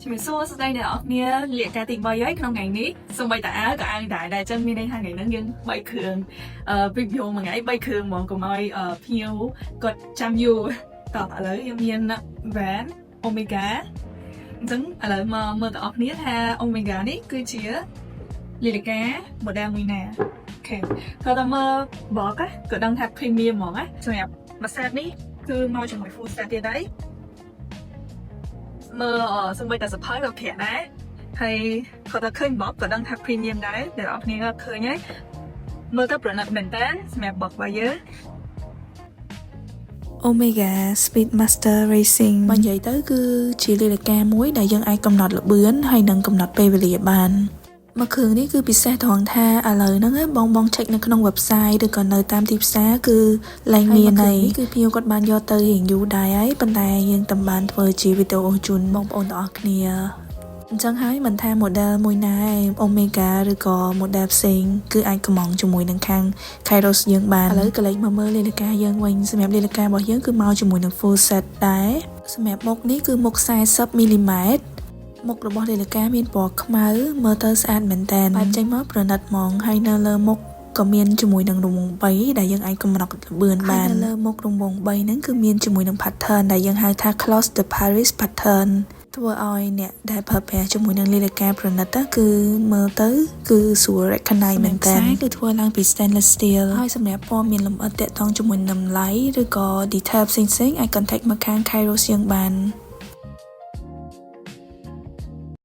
ជំរាបសួរសួស្តីអ្នកនរគ្នាលាកការទី3ហើយក្នុងថ្ងៃនេះសូម្បីតែអាវក៏អាវដែរដែរអញ្ចឹងមានន័យថាថ្ងៃហ្នឹងយើង3គ្រឿងreview មួយថ្ងៃ3គ្រឿងហ្មងកុំឲ្យភ្ញៀវគាត់ចាំយូរតោះឥឡូវយើងមាន brand Omega អញ្ចឹងឥឡូវមកមើលទាំងអស់គ្នាថា Omega នេះគឺជានាឡិកា model មួយណាOK គាត់តែមើល box ក៏ដឹងថា premium ហ្មងណាសម្រាប់មួយ set នេះគឺមកជាមួយ full set ទៀតហើយ មើលសូម្បីតែសភៅក៏ក្រាក់ដែរហើយគាត់តែឃើញ box ក៏ដឹងថា premium ដែរដែលអរគ្នាក៏ឃើញហើយមើលទៅប្រណិតមែនតើសម្រាប់ box របស់យើង Omega Speedmaster Racing បើនិយាយទៅគឺជានាឡិកាមួយដែលយើងអាចកំណត់ល្បឿនហើយនិងកំណត់ពេលវេលាបានមួយគ្រឿងនេះគឺពិសេសត្រង់ថាឥឡូវហ្នឹងបងបង check នៅក្នុង website ឬក៏នៅតាមទីផ្សារគឺលែងមានហើយគឺភ្ញៀវគាត់បានយកទៅរៀងយូរដែរហើយប៉ុន្តែយើងតំបានធ្វើជាវីដេអូជូនបងប្អូនទាំងអស់គ្នាអញ្ចឹងហើយមិនថា model មួយណាឯង Omega ឬក៏ model ផ្សេងគឺអាចកំងជាមួយនឹងខាង Kairos យើងបានឥឡូវក៏លេចមកមើលនាឡិកាយើងវិញសម្រាប់នាឡិការបស់យើងគឺមកជាមួយនឹង full set ដែរសម្រាប់មុខនេះគឺមុខ40មីលីម៉ែត្រមុខរបស់នាឡិកាមានពណ៌ខ្មៅមើលទៅស្អាតមែនតើបែបចេញមកប្រណិតហ្មងហើយនៅលើមុខក៏មានជាមួយនឹងរង្វង់3ដែលយើងអាចកំណត់ល្បឿនបាននៅលើមុខរង្វង់3ហ្នឹងគឺមានជាមួយនឹង pattern ដែលយើងហៅថា Cloche de Paris pattern ធ្វើឲ្យអ្នកដែលប្រើប្រាស់ជាមួយនឹងនាឡិកាប្រណិតគឺមើលទៅគឺស្រួល recognize មែនតើគឺធ្វើឡើងពី stainless steel ហើយសម្រាប់ព័ត៌មានលម្អិតទាក់ទងជាមួយនឹងតម្លៃឬក៏ detail ផ្សេងៗអាច contact មកខាង Kairos យើងបាន។